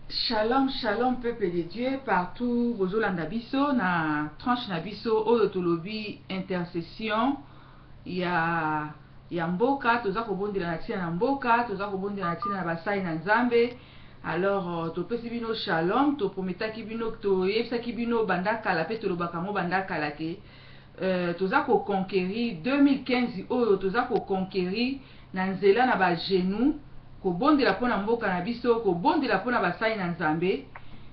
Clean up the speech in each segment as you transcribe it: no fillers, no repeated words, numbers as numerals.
Shalom, shalom peuple de Dieu partout bozolanda biso na tranche na biso oyo tolobi intercession ya ya mboka. Toza kobondela na ntina na mboka, toza kobondela na ntina na basali na Nzambe. Alors topesi bino shalom. Toprometaki bino, toyebisaki bino banda kala mpe tolobaka yango banda kala ke toza koconquérir 2015 oyo, toza koconquérir na nzela na bagenoux, kobondela mpona mboka na biso, kobondela mpona basali na Nzambe.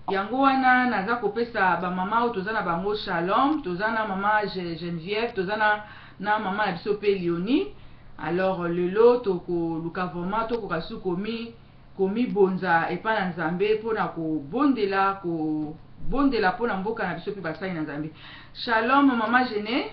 Yango wana naza kopesa bamama oyo toza na bango shalom. Toza na mama Geneviève, toza na mama na biso mpe Lioni. Alors lelo tokoluka vraiment tokoka su komibonza epai na Nzambe mpona kobondela mpona mboka na biso mpe basali na Nzambe. Shalom, mama Gene.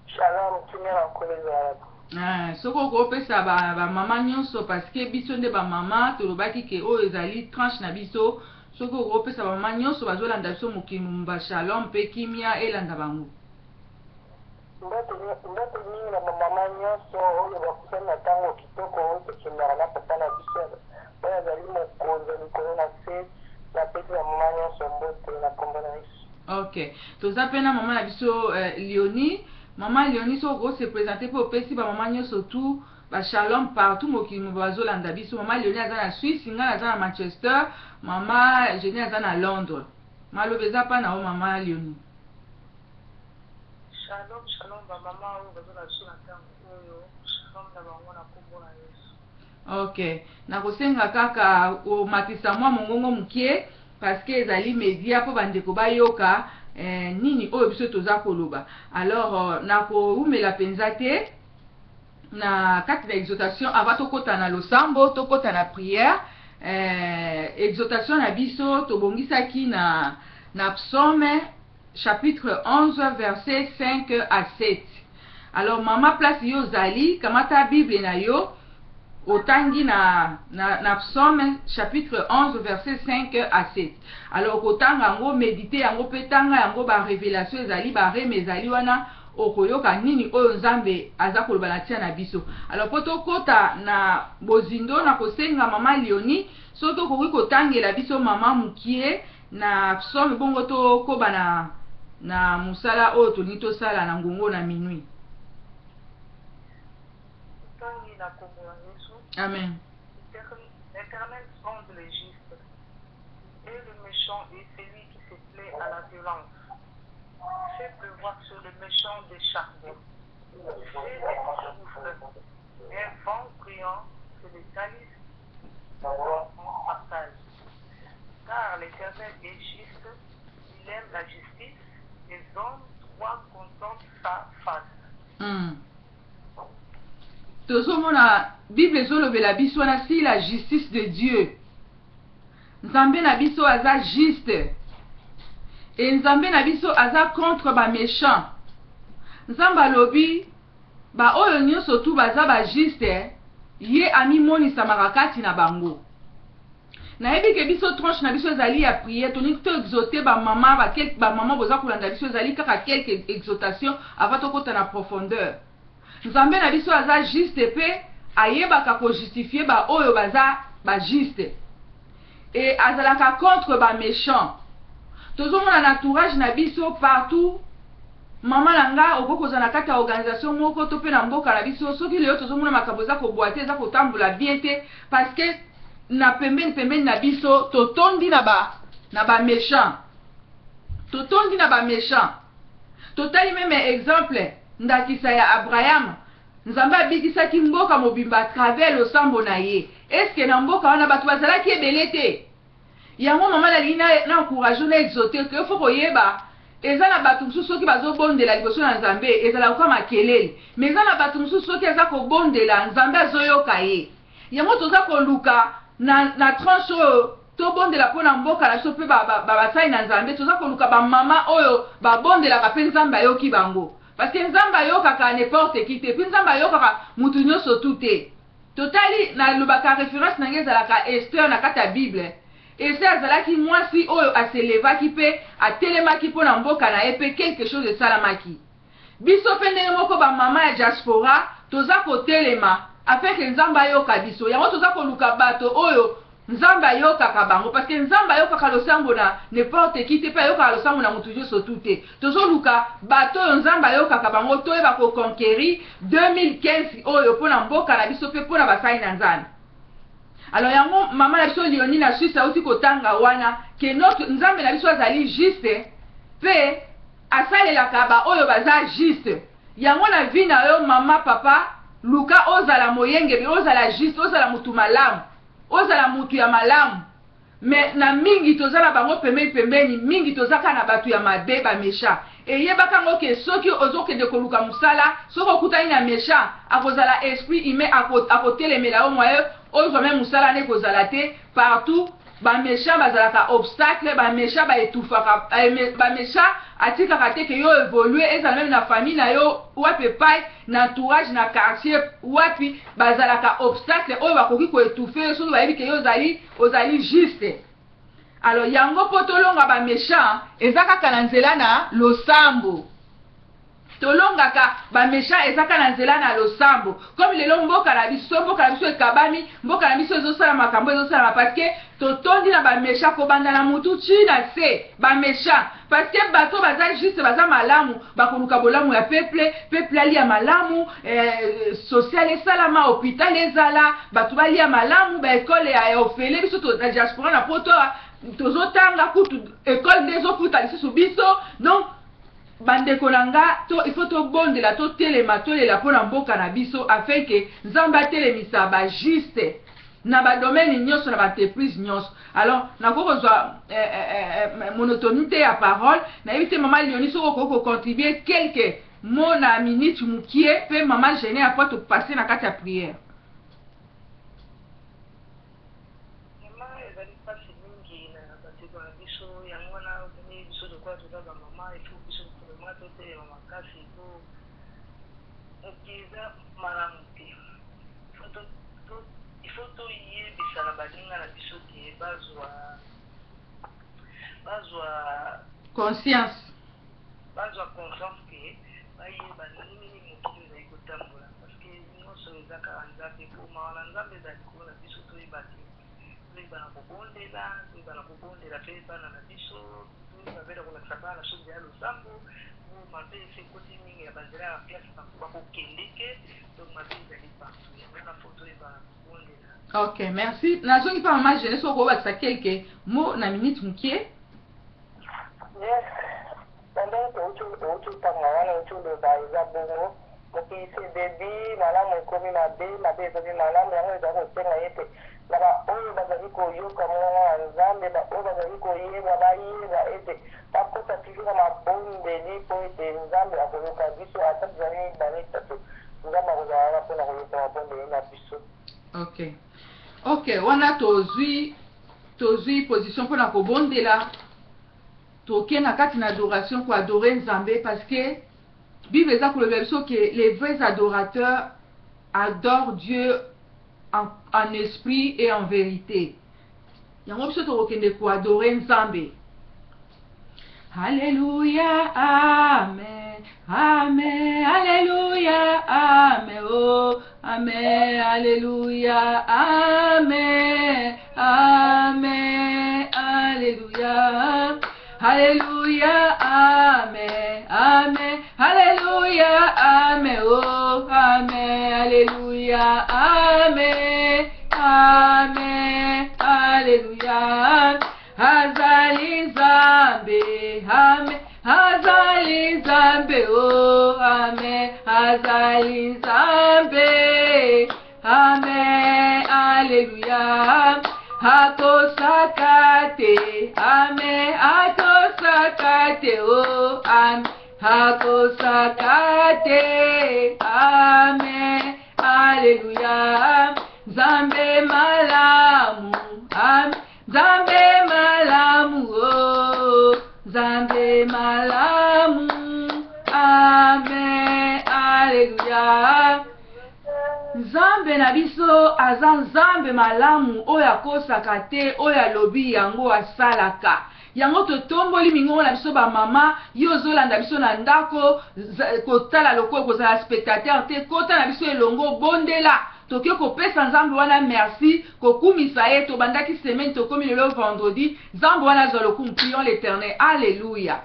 Shalom, kimia na Nkolo ezala. Ah, soki okopesa bamama ba nyonso, parce que biso nde bamama tolobaki ke oyo ezali tranche na biso, soki okopesa bamama nyonso bazolanda biso mokili mobimba shalom mpe kimia elanda bango. Mbote, mbote mingi na bamama nyonso oyo bakusani na ntango kitoko oyo tokendaka na papa na biso oyo azali mokonzi ya likolo na se. Napesi bamama nyonso mbote na nkombo na Yesu. Ok, toza mpe na mama na biso Lioni. Mama Lioni, soki okose présenter mpe opesi bamama nyonso tu bashalom partout mokili mo bazolanda biso. Mama Lioni aza na Suisse, ngai naza na Manchester, mama Genie aza na Londres. Maloba eza mpa na yo, mama Lioni. Shalom, shalom bamama oyo baza biso na ntango oyo. Shalom na bango na nkombo na Yesu. Ok, nakosenga kaka omatisa mwa mongongo mokie parce que ezali média mpo bandeko bayoka nini oyo biso toza koloba. Alors nakowumela mpenza te na kati na exhortation avant tokɔta na losambo, tokɔta na prière. Exhortation na biso tobongisaki na Psaume chapitre 11, verset 5 à 7. Alors mama, place yo ozali, kamata Bible na yo, otangi na Psaume chapitre 11, verset 5 à 7. Alors okotanga yango, médite yango mpe tanga yango. Barévélation ezali, barhema ezali wana, okoyoka nini oyo Nzambe aza koloba na tia na biso. Alors mpo tokɔta na bozindo, na kosenga mama Lioni soki okoki kotangela biso mama mokie na Psaume, bongo tokoba na mosala oyo tolingi tosala na ngongo na minuit. Ntangi na nkombo ya Yesu. Amen. L'Éternel sonde les justes, et le méchant est celui qui se plaît à la violence. Fais pleuvoir sur le méchant des charbons. Fais des souffles, un vent bruyant, c'est le calice en partage. Car l'Éternel est juste, il aime la justice, les hommes droits contemplent sa face. Tozomona Bible ezolobela biso wana si la justice de Dieu. Nzambe na biso aza juste e Nzambe na biso aza contre baméchant. Nzambe alobi baoyo nyonso tu baza bajuste, ye amimonisamaka kati na bango. Nayebi ke biso tranche na biso ezali ya prière. Tolingi to exhorte bamama, bamama boza kolanda biso, ezali kaka quelque exhortation avant tokɔta na profondeur. Nzambe na biso aza juste mpe ayebaka kojustifie baoyo baza bajuste e azalaka contre baméchant. Tozomona na entourage na biso partout. Mama na nga, okoki kozala na kati ya organisation moko to mpe na mboka na biso, soki lelo tozomona makambo eza kobwa te, eza kotambola bien te, parce que na pembeni pembeni na biso totondi na baméchant, totondi na baméchant. Totali même exemple, ndakisa ya Abraham. Nzambe abikisaki mboka mobimba à travers losambo na ye. Eske na mboka wana bato bazalaki ebele te? Yango mama, nalingi na encourage, na exhorte ke faut koyeba eza na bato mosusu soki bazobondela liboso na Nzambe ezalaka kwa makelele, mais eza na bato mosusu soki aza kobondela, Nzambe azoyoka ye. Yango toza koluka na tranche oyo tobondela mpo na mboka na biso mpe basali na Nzambe. Toza koluka bamama oyo babondelaka mpe Nzambe ayoki bango, parce que Nzambe ayokaka n'importe qui te, mpe Nzambe ayokaka mutu nyonso tu te. Totali, nalobaka référence na ngai ezalaka Ester na kati ya Bible. Ester azalaki mwasi oyo aselevaki mpe atelemaki mpo na mboka na ye mpe quelque chose esalamaki. Biso mpe ndenge moko, bamama ya diaspora, toza kotelema afin ke Nzambe ayoka biso. Yango toza koluka bato oyo. Nzambe ayokaka bango parce que Nzambe ayokaka losambo na n'importe qui te pe ayokaka losambo na mutu nioso tout te. Tozoluka bato oyo Nzambe ayokaka bango toyeba ko conquerir 2015 oyo pona mboka na biso pe pona basali na Nzambe. Alors yango mama na biso Leonie na Suisse auti kotanga wana que notre Nzambe na biso azali juste pe asalelaka ba oyo baza juste. Yango na vie na yo mama papa luka ozala moyengebene ozala juste ozala mutu malamu. Ozala mutu ya malamu mais na mingi toza na bango pembeni pembeni mingi toza kaka na batu ya mabe ba mechant et yebaka ngo ke soki ozo kende koluka musala soki okutani na mechant akozala esprit humain ako akotelemela yo moyen ozwa meme musala wana ekozala te partout Ba mechants bazalaka obstacle, ba mechants ba etouffaka, ba mechants atikaka te que yo evoluer, ezala meme na famille na yo, wapi epayi, na entourage, na quartier, wapi, bazalaka obstacle oyo bakoki ko etouffer yo soki bayebi que yo ozali, ozali juste. Alors yango po tolonga ba mechants, eza kaka na nzela na losambo. Tolongaka ba mechants eza kaka na nzela na losambo. Comme lelo mboka na biso, mboka na biso ekabami, mboka na biso ezo sala makambo ezo salama parce que totondi na ba mechants kobanda na mutu ti na se, ba mechants. Parce que bato oyo baza juste, baza malamu, bakoluka bolamu ya peuple, peuple alia malamu, eh, social esalama, hopital ezala, bato balia malamu, ba ecole ya ofele, biso to, na diaspora na poto awa tozotanga kutu ecole nde ezofuta lisusu biso. Donc Ba ndeko na nga to il faut to bondela to telema tolela pona mboka na biso afin que Nzambe atelemisa ba juste na ba domaine nionso na ba entreprise nionso. Alors nakoki kozua monotonie te ya parole nayebi te mama Leonie soki okoki ko contribuer quelques mots na minute mukie pe mama Gene après to passer na kati ya prière. Vraiment ezali pasi mingi na ba ndeko na biso yango wana omoni biso lokola toza ba maman il faut biso vraiment totelema makasi po mokili eza malamu te il faut toyebisa na baninga na biso ke bazwa bazwa conscience bazwa conscience ke bayeba ndenge nini mokili ezali kotambola parce que Nionso eza kaka Nzambe po mawa na Nzambe ezala likolo na biso toyeba te toyeba na kobondela toyeba na kobondela pe bana na biso toyeba pe na kolakisa bana na biso nzela ya losambo po mabe esi ekoti mingi na ba nzela ya classe bakokendeke donc mabe ezali partout yango wana faut toyeba na kobondela. Ok merci nazongi pa mama Jeunesse okoki kobakisa quelques mots na minute mukie. Yes na ndenge touti outi otanga wana outi oloba eza bongo mokili se ebebi malamu ekomi mabe mabe ekomi malamu yango ezali kosenga ete na baoyo bazali koyoka mongongo ya Nzambe baoyo bazali koyeba bayeba ete bakota toujours na mabondeli mpo ete Nzambe akoyoka biso ata tozali mibale misato Nzambe akozala wana mpo na koyoka mabondeli na biso. Ok ok wana tozui tozui position pona kobondela toke na kati na adoration ko adorer Nzambe parce que bible eza kolobela biso que les vrais adorateurs adorent Dieu en, en esprit et en verite. Yango biso tokokende ko adorer Nzambe. Alléluia, Amen, Amen, Alléluia, Amen, oh, Amen, Alléluia, Amen, Amen, Alléluia, Alléluia, Amen, Amen, Alléluia, Amen, oh, Amen, Alléluia, Amen, Amen, Alléluia. Azali Nzambe, amen. Azali Nzambe, oh, amen. Azali Nzambe, amen. Alléluia. Akosaka te, amen. Akosaka te, oh, amen. Akosaka te, amen. Alléluia. Nzambe malamu, amen. Nzambe malamu oh, Nzambe malamu, amen, alleluia. Nzambe na biso aza Nzambe malamu oyo akosaka te, oyo alobi yango asalaka. Yango totomboli mingongo na biso ba mama, yo ozolanda biso na ndako, kotala lokola kozala spectateur te, kota na biso elongo, bondela. Toke kopesa Nzambe wana merci, kokumisa ye. Tobandaki semaine, tokomi lelo vendredi. Nzambe wana azwa lokumu. Prions l'Eternel. Alleluia.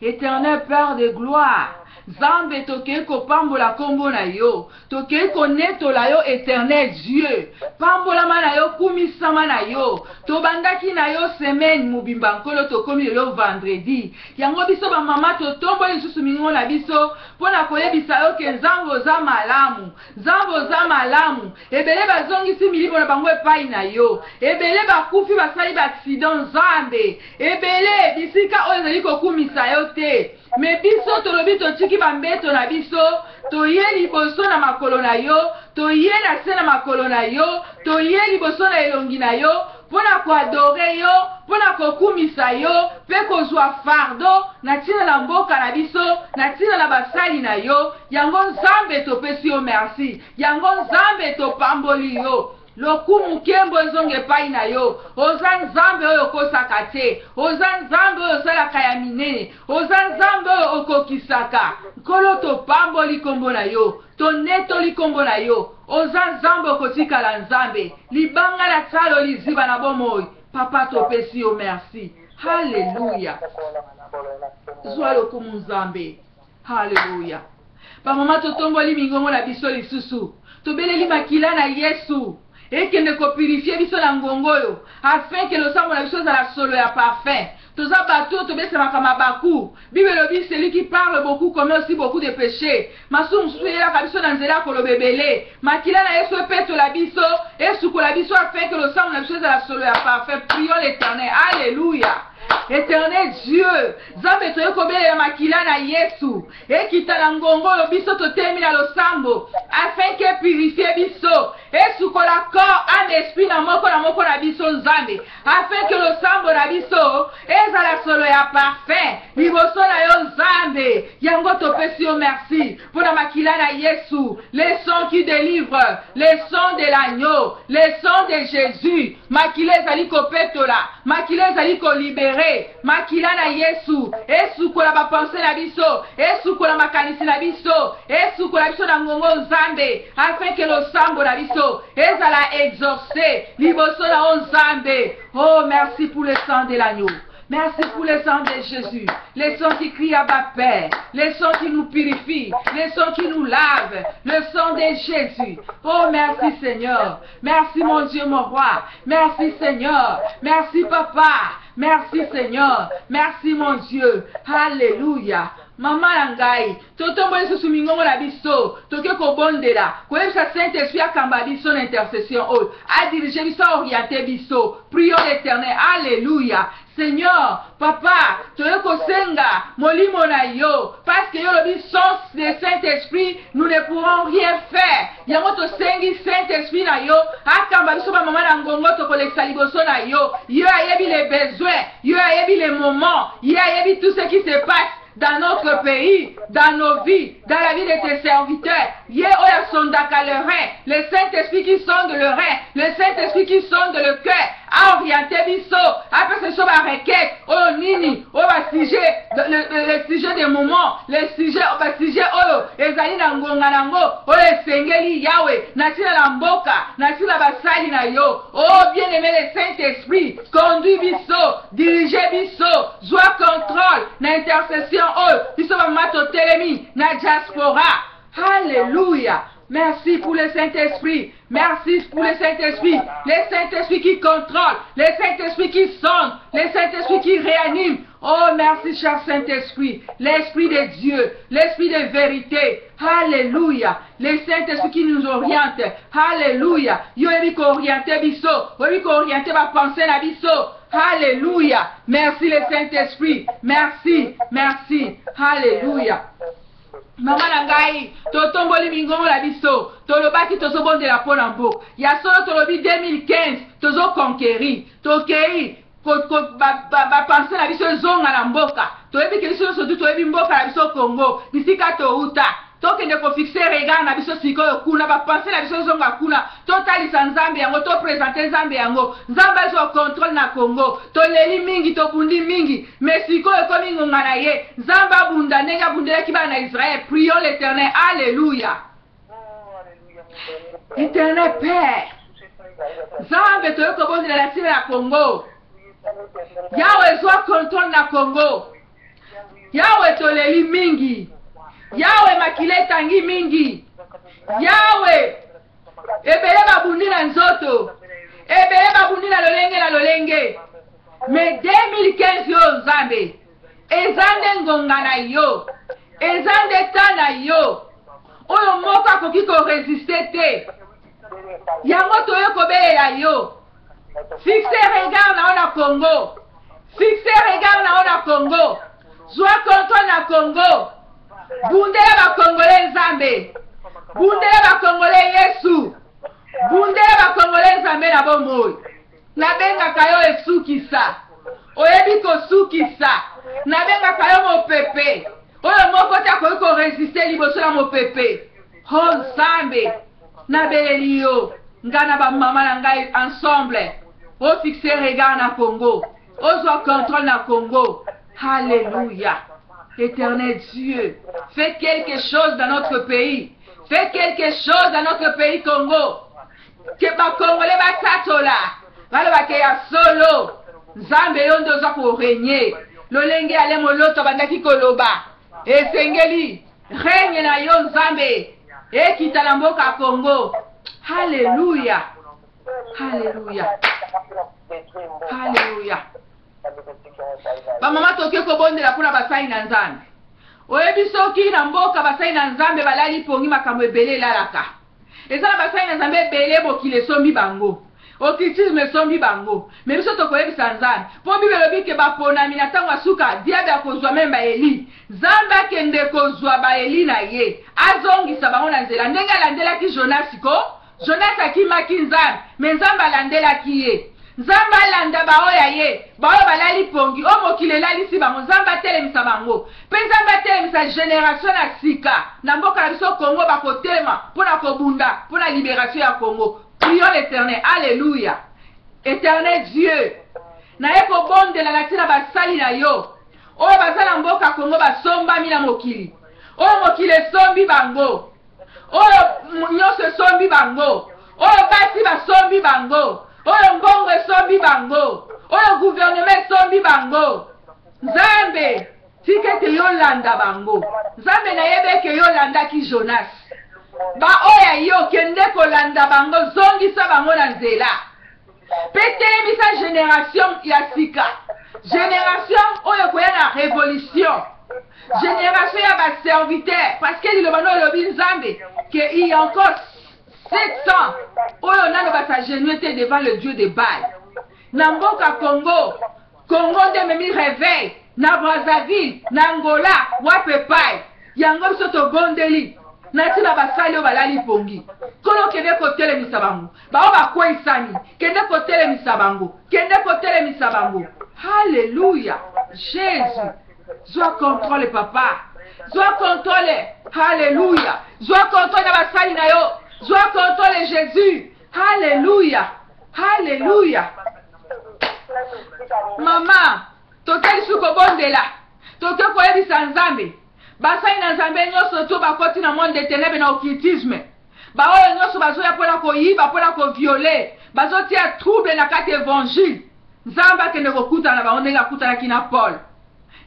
Eternel Père de gloire, Nzambe, tokei kopambola kombo na yo, tokei konetola yo, Eternel Dieu. Pambolama na yo, kumisama na yo. Tobandaki na yo semaine mobimba, Nkolo, tokomi lelo vendredi. Yango biso bamama totomboli lisusu mingongo na biso mpo na koyebisa yo ke Nzambe oza malamu, Nzambe oza malamu. Ebele bazongisi milimo na bango epai na yo, ebele bakufi basali ba accident, Nzambe, ebele bisika oyo ezali kokumisa yo te. Me biso tolobi totiki bambeto na biso, toye liboso na makolo na yo, toye na se na makolo na yo, toye liboso na elongi na yo mpo na koadore yo, mpo na kokumisa yo mpe kozwa fardo na ntina na mboka na biso, na ntina na basali na yo. Yango Nzambe topesi yo merci, yango Nzambe topamboli yo. Lokumu nkembo ezonga epai na yo. Oza Nzambe oyo okosaka te, oza Nzambe oyo osalaka ya minene, oza Nzambe oyo okokisaka. Nkolo, topamboli nkombo na yo, tonetoli nkombo na yo. Oza Nzambe, okotikala Nzambe, libanga na talo, liziba na bomoi. Papa, topesi yo merci. Halleluya, zwa lokumu Nzambe. Halleluya. Bamama, totomboli mingongo na biso lisusu, tobeleli makila na Yesu ekende kopurifie biso na ngongo oyo, afin ke losambo na biso ezala solo ya parfum. Toza bato oyo tobesamaka mabaku. Bible elobi: celui qui parle beaucoup commet aussi beaucoup de péché. Masumu mosusu eyelaka biso na nzela ya koloba ebele. Makila na Yesu epetola biso, esukola biso, afin ke losambo na biso ezala solo ya parfum. Prions l'Éternel. Alléluia. Éternel Dieu, Nzambe, toye kobelela makila na Yesu ekita na ngongo oyo biso totemi na losambo, afin ke purifie biso, esukola corps, âme, esprit na moko na moko na biso, Nzambe, afin ke losambo na biso ezala solo ya parfum liboso na yo, Nzambe. Yango topesi yo merci mpo na makila na Yesu, le sang qui délivre, le sang de l'agneau, le sang de Jésus. Makila ezali kopetola, makila ezali kolibere. Makila na Yesu esukola bapense na biso, esukola makanisi na biso, esukola biso na ngongo, Nzambe, afin ke losambo na biso ezala exaucé liboso na yo, Nzambe. Oh, merci pour le sang de l'agneau. Merci pour le sang de Jésus, le sang qui crie à Père, le sang qui nous purifie, le sang qui nous lave, le sang de Jésus. Oh, merci Seigneur. Merci mon Dieu, mon roi. Merci Seigneur. Merci Papa. Merci Seigneur. Merci mon Dieu. Alléluia. Mama na ngai, totomboli lisusu mingongo na biso, toke kobondela, koyebisa Saint Esprit akamba biso na intercession oyo, adirige biso, aoriente biso. Prions l'Éternel. Alléluia. Seigneur, Papa, toye kosenga molimo na yo, parce que yo lobi: sans le Saint Esprit nous ne pourrons rien faire. Yango tosengi Saint Esprit na yo akamba biso bamama na ngongo tokolekisa liboso na yo. Yo ayebi les besoins, yo ayebi les moments, ye ayebi tout ce qui se passe dans notre pays, dans nos vies, dans la vie de tes serviteurs. Ye oyo asondaka le rein, le Saint-Esprit qui sonde le rein, le Saint-Esprit qui sonde le cœur, aoriente biso, apesa biso barequête oyo nini, oyo basujet, le sujet de moment, le sujet, basujet oyo ezali na ngonga nango, oyo esengeli, Yawe, na ntina na mboka, na ntina basali na yo. Oh bien aimé, le Saint-Esprit conduit biso, dirige biso, zwa contrôle na intercession oyo biso bamama totelemi na diaspora. Alléluia. Merci pour le Saint-Esprit. Merci pour le Saint-Esprit. Le Saint-Esprit qui contrôle. Le Saint-Esprit qui sonde. Le Saint-Esprit qui réanime. Oh, merci, cher Saint-Esprit. L'Esprit de Dieu. L'Esprit de vérité. Alléluia. Le Saint-Esprit qui nous oriente. Alléluia. Yo oyebi kooriente biso. Oyebi kooriente bapensée na biso. Alléluia. Merci le Saint-Esprit. Merci. Merci. Alléluia. Mama na ngai, totomboli mingongo na biso, tolobaki tozobondela mpo na mboka ya solo. Tolobi 2015 tozoconquérir, tokei bapense na biso ezonga na mboka. Toyebi ke biso nyonso tu toyebi mboka na biso Congo, bisika touta. Tokende ko fixer regard na biso sikoyo kuna, ba pensees na biso ezonga kuna, totalisa Nzambe yango, to presenter Nzambe yango, Nzambe azua controle na Congo. Toleli mingi, tobundi mingi, mais sikoyo ekomi ngonga na ye, Nzambe abunda ndenge abundelaki bana na Israël. Prions l'Eternel. Alleluia. Eternel Père, Nzambe toye kobondela na ntina ya Congo. Yawe zwa controle na Congo. Yawe toleli mingi. Yawe makila etangi mingi. Yawe ebele babundi na nzoto, ebele babundi na lolenge na lolenge. Me 2015 yo Nzambe, eza nde ngonga na yo, eza nde temps na yo oyo moko akoki koresiste te. Yango toye kobelela yo. Fixe regard na yo na Congo. Fixe regard na yo na Congo. Zwa controle na Congo. Bundela ba Congolais Nzambe. Bundela ba Congolais Yesu. Bundela ba Congolais Nzambe na bomoi. Nabengaka yo esukisa. Oyebi kosukisa. Nabengaka yo mopepe. Oyo moko te akoki ko resister liboso na mopepe. Ho Nzambe, nabeleli yo, nga na ba mama na ngai ensemble, o fixer regard na Congo, ozwa controle na Congo. Alléluia. Éternel Dieu, fais quelque chose dans notre pays. Fais quelque chose dans notre pays Congo. Que ba Congolais batatola, baloba ke ya solo, Nzambe yo nde oza ko régner. Lolenge Ale Moloto abandaki koloba, esengeli règne na yo Nzambe ekita na mboka Congo. Alléluia. Alléluia. Alléluia. Bamama toke kobondela mpona basali na Nzambe. Oyebi soki na mboka basali na Nzambe balali pongi makambo ebele elalaka. Eza na basali na Nzambe ebele mokili esombi bango. Occultisme esombi bango. Mais biso tokoyebisa Nzambe. Po Bible elobi ke baponami na tango ya suka diable akozua meme ba Elie. Nzambe akende kozua ba Elie na ye. Azongisa bango na nzela. Ndenge alandelaki Jonas ko? Jonas akimaki Nzambe, mais Nzambe alandelaki ye. Nzambe alanda baoyo ya ye, baoyo balali pongi, oyo mokili elalisi bango, Nzambe atelemisa bango. Pe Nzambe atelemisa generation na sika na mboka na biso Congo, bakotelema po na kobunda po na liberation ya Congo. Prions l'Eternel. Alleluia. Eternel Dieu, naye kobondela na tina basali na yo oyo baza na mboka Congo basombami na mokili, oyo mokili esombi bango. oyo nyonso esombi bango, oyo basi basombi bango, oyo mbongo esombi bango, oyo guvernema esombi bango. Nzambe, tika ete yolanda bango. Nzambe, nayebi eke yolandaki Jonas. Baoyo ya yo, kende kolanda bango, zongisa bango na nzela. Mpe telemisa generation ya sika, generation oyo ekoya na revolution, generation ya ba serviteurs, parce que liloba no elobi Nzambe que il y a encore 700 oyo nano ba s'agenouiller te devant le Dieu de Baal. Na mboka Congo, Congo nde ememi reveil na Brazzaville, na Angola, wapi epai. Yango biso tobondeli na ntina basali oyo balali pongi. Nkolo kende kotelemisa bango. Baoyo bakweisami, kende kotelemisa bango. Kende kotelemisa bango. Hallelujah. Jesus. Zwa controle papa. Zwa controle. Hallelujah. Zwa controle na basali na yo. Zwa controle Jesus. Hallelujah. Hallelujah. Mama, toke lisusu kobondela. Toke koyebisa Nzambe. Basali na Nzambe nyonso to bakoti na monde de ténèbres na occultisme. Baoyo nyonso bazoya mpo na koyiba, mpo na koviole, bazotia trouble na kati evangile. Nzambe akende kokutana na bango ndenge akutanaki na Paul.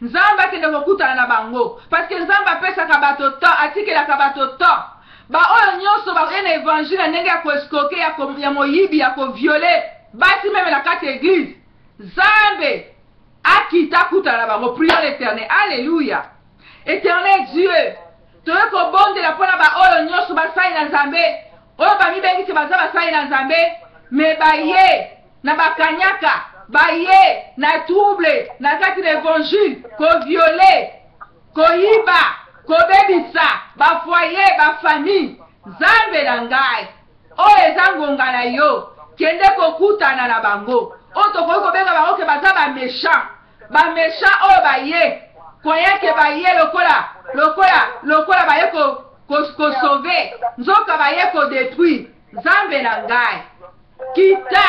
Nzambe akende kokutana na bango parce que Nzambe apesaka bato temps, atikelaka bato temps. Baoyo nyonso baye na evangile na ndenge ya koescroke, ya, ko, ya moyibi, ya koviole basi meme na kati ya eglise, Nzambe akita akutana na bango. Prions l'Eternel. Alléluia. Eternel Dieu, toye kobondela mpo na baoyo nyonso basali na Nzambe, oyo bamibengisi baza basali na Nzambe, me baye na bakanyaka, baye na trouble na kati na evangile, koviole, koyiba, kobebisa bafoye, bafamille. Nzambe na ngai, oyo eza ngonga na yo, kende kokutana na bango oyo tokoki kobenga bango ke baza ba méchant, ba méchant oyo baye koya ke baye lokola lokola lokola baye ko. Ko sauver, nzoka baye kodétruire. Nzambe na ngai, kita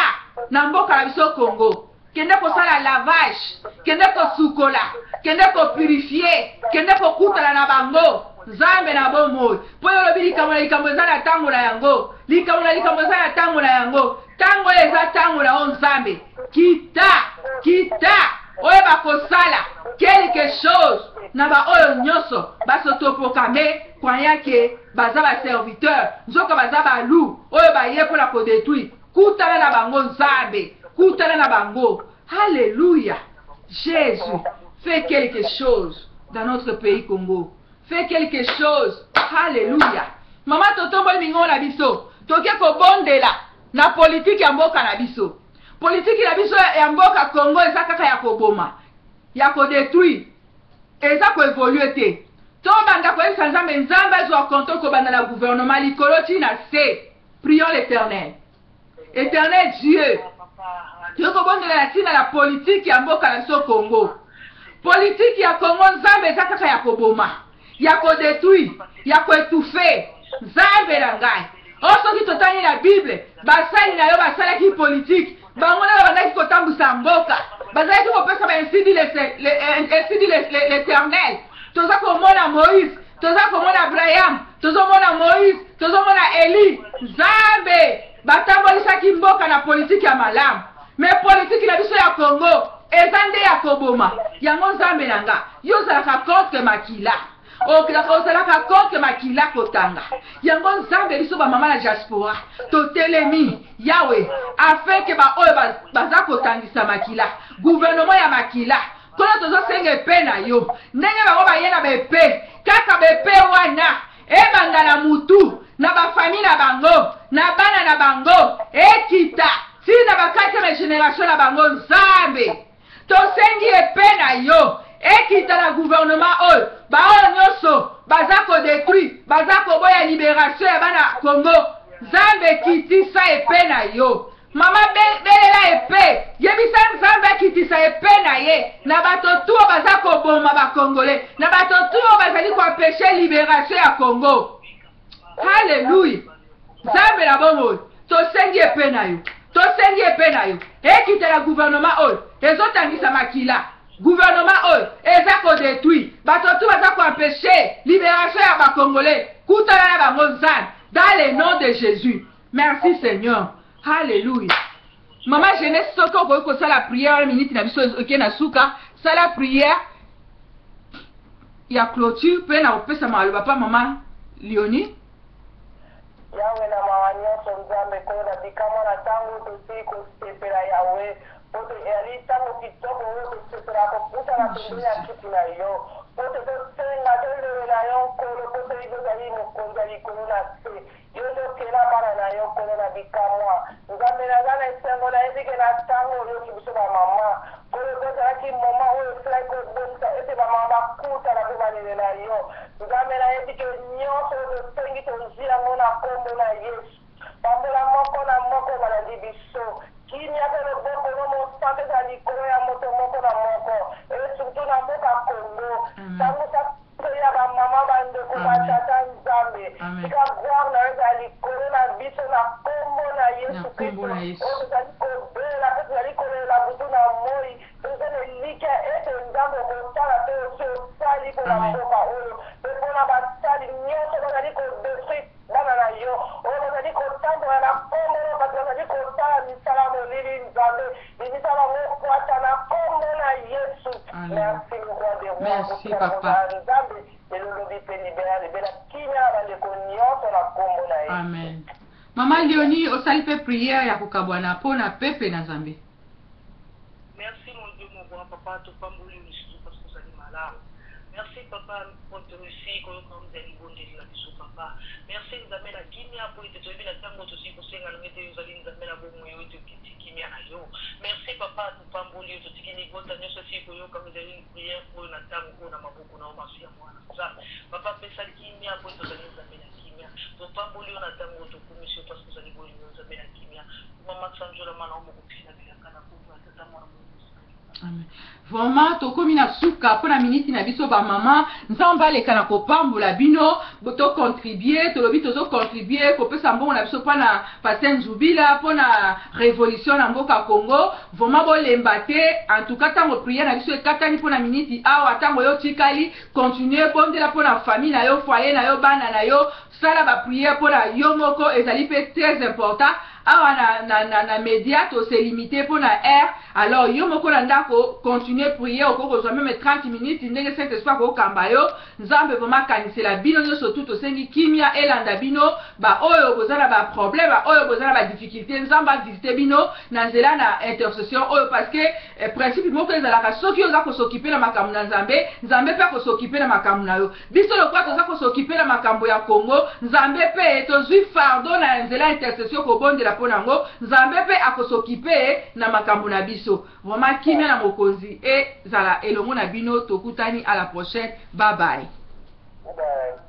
na mboka na biso Congo, kende kosala lavage, kende kosukola, kende kopurifier, kende kokutana na bango. Nzambe na bomoi, mpo yo olobi likambo na likambo eza na ntango na yango, likambo na likambo eza na ntango na yango. Ntango oyo eza ntango na yo. Nzambe, kita, kita, oyo bakosala quelque chose na baoyo nyonso basotoproclamer, croyant que baza baserviteur, nzoka baza baloups oyo baye mpona kodétruire. Kutana na bango, Nzambe, kutana na bango. Alléluia, Jésus, fais quelque chose dans notre pays Congo, fais quelque chose. Alléluia. Mama, totomboli mingongo na biso, toke kobondela na politike ya mboka na biso. Politike na biso ya mboka Congo eza kaka ya koboma, ya kodétruire, eza koévoluer te. Tobanda koyebisa Nzambe, Nzambe azwa contrôle, kobanda na gouvernement likolo ti na se. Prions l'Éternel. Éternel Dieu, toyei kobondela na ntina na politike ya mboka na biso Congo. Politike ya Congo, Nzambe, eza kaka ya koboma, ya kodétruire, ya koétouffer. Nzambe na ngai, oyo soki totali na Bible, basali na yo basalaki politike, bango nde babandaki kotambwisa mboka, bazalaki kopesa ba ainsi dit l'Éternel. Toza komona Moïse, toza komona Abraham, tozomona Moïse, tozomona Eli. Nzambe, batambolisaki mboka na politike ya malamu, mais politike na biso ya Congo eza nde ya koboma yango. Nzambe na nga, yo ozalaka contre makila, ozalaka contre makila kotanga yango. Nzambe, biso bamama na diaspora totelemi, Yawe, afin que baoyo baza kotangisa makila, gouvernement ya makila, Nkolo, tozosenga épée na yo. Ndenge bango baye na baépée, kaka baépée wana ebanda na mutu na bafamille na bango, na bana na bango, ekita ntina ba quatrième génération na bango. Nzambe, tosengi épée na yo ekita na gouvernement oyo, baoyo nyonso baza kodétruire, baza koboya libération ya bana Congo. Nzambe, kitisa épée na yo. Mama, belela épée, yebisa Nzambe akitisa épée na ye na bato tu oyo baza koboma bacongolais, na bato tu oyo bazali koempêcher libération ya Congo. Halleluya. Nzambe na bomoi, tosengi épée na yo, tosengi épée na yo ekitela gouvernement oyo ezotangisa makila, gouvernement oyo eza kodétruire bato tu, baza koempêcher libération ya bacongolais. Kutana na bango, Nzambe, dans le nom de Jésus. Merci Seigneur. Halleluya. Mama Jeunesse, soki okoki kosala prière wana, miniti na biso oke na suka, sala prière ya clôture mpe na kopesa maloba pa mama Lioni. Yawe na mawa nyonso, Nzambe koyo na bikamwa, na ntango tosili kosepela, Yawe, po te eyali ntango kitoko oyo tosepela kokutana pembeni ya kiti na yo, po te tosenga, tolelela yo, Nkolo, po te ozali mokonzi ya likolo na se. Yo nde okela bana na yo. Nkolo na bikamwa, Nzambe, naza na esengo, nayebi que na ntango oyoki biso bamama, Nkolo, tozalaki moma oyo osilaki kobongisa ete bamama bakutana mpe balelela yo. Nzambe, nayebi que nyonso oyo tosengi, tozwi yango na nkombo na Yesu. Pambola moko na moko balandi biso. Kimia mpe loboko no mosantu eza likolo ya moto moko na moko, e surtout na mboka Kongo. Tangusa ya bamama, bandeko, batata. Nzambe, tika gloire na yo ezala likolo na biso na nkombo na Yesu Kristo, oyo tozali kobela mpe tozali kolela butu na moi. Toza na elikya ete Nzambe okosala mpe osi osali mpona mboka oyo mpe mpona basali nyonso bazali kodétruire bana na yo, oyo bazali kotambola na nkombo oyo bato bazali kosala misala molili. Nzambe, bimisa bango kwata na nkombo na Yesu. Merci, le Roi des rois. Merci, papa. Nzambe, lelo, lobi mpe libela libela, kimia na bandeko nyonso na nkombo na Yesu. Amen. Mama Leoni, osali mpe prière ya kokabwana mpo na peuple na Nzambe. Merci, mon Dieu, mon roi, papa, topamboli lisusu parce que ozali malamu. Merci, papa, po toréussi koyoka ozali libondeli na biso, papa. Merci, Nzambe na kimia, po ete toyebi na ntango tosili kosenga ndenge ete ozali Nzambe na bomoi oyo tokiti kimia na yo. Merci, papa, topamboli yo, totiki libota nyonso esili koyoka ezali prière oyo na ntango oyo na maboko na yo, masi ya mwana Nzambe. Papa, pesa kimia po ete ozali Nzambe na kimia. Topamboli yo na ntango oyo, tokumisi yo parce que ozali bolingo, Nzambe na kimia. Mama, sanjolama na yo mokokisi na bilaka na kombo ya Tata, Mwana, Molimo. Amen. Vraiment tokomi na suka mpo na miniti na biso ba mama. Nzambe aleka na kopambola bino, to contribuer, tolobi tozo contribuer kopesa mbongo na biso mpo na Pasteur Nzubila, mpo na revolution na mboka Congo. Vraiment bolemba te. En tout cas tango prière na biso ekatani mpo na miniti awa, tango yo otikali, continuer bondela mpo na famille na yo, foyer na yo, bana na yo, sala ba prière mpo na yo moko, ezali mpe très important. Awa na, na, na, na media to se limiter mpo na heure, alors yo moko na ndako continuer prier, okoki kozwa meme 30 minutes ndenge Saint Esprit akokamba yo. Nzambe vraiment akanisela bino nyonso tu, tosengi kimia elanda bino, ba oyo boza na ba problème, ba oyo boza na ba difficulté, Nzambe avisite bino na nzela na intercession oyo, parce que eh, principe moko ezalaka soki oza kosokipe na makambo na Nzambe, Nzambe mpe akosokipe na makambo na yo. Biso lokola toza ko s'occuper na makambo ya Congo, Nzambe pe tozui fardeau na nzela ya intercession kobondela pona yango, Nzambe pe ako s'occuper na makambo na biso. Vraiment kimia na mokonzi ezala elongo na bino, tokutani à la prochaine, bye bye. Bye bye.